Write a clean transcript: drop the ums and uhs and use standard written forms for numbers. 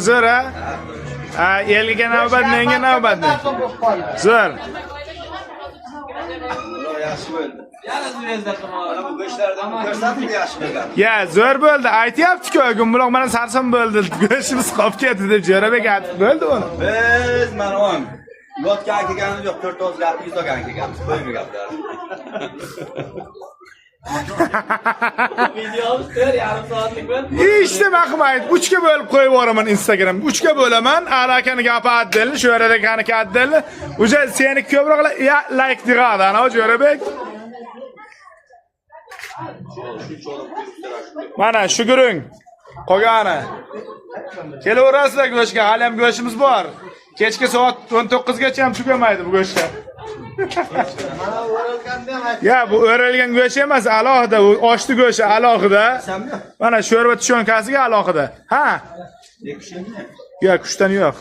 Zo'r, ha? Ha, elga navbat, menga navbat. Zo'r. Yaxshi bo'ldi. Yana zvezda qilmoq. Bu go'shtlardan ko'rsatib yaxshi bo'lgan. Ya, zo'r bo'ldi. Aytyapti-ku, Gumbuloq mana sarson bo'ldi. Go'shtimiz qolib ketdi deb Jo'rabek aytib bo'ldi uni. Biz mana on. Yotgan kelganimiz yo'q, to'rt og'iz gapni yuz olgan kelganmiz. Qo'yma gaplar. Videomiz 4,5 soatlik bilan. Ishni maqmaydi. 3 ga bo'lib qo'yib yuboraman Instagram. 3 ga bo'laman. Ali akani gapi отдельно, Sho'rabek отдельно. Уже seni ko'proq ya like yig'adi, ana Jo'rabek. Mana shu gurung qolgani. Kelaverasizlar go'shtga, hali ham go'shtimiz bor. Kechki soat 19 gacha ham tugamaydi bu go'shtlar. Ya, bu o'ralgan go'sht emas, alohida, u oshli go'shti alohida. Mana sho'rva tushonkasiga alohida. Ha? Ya, kushdan yo'q.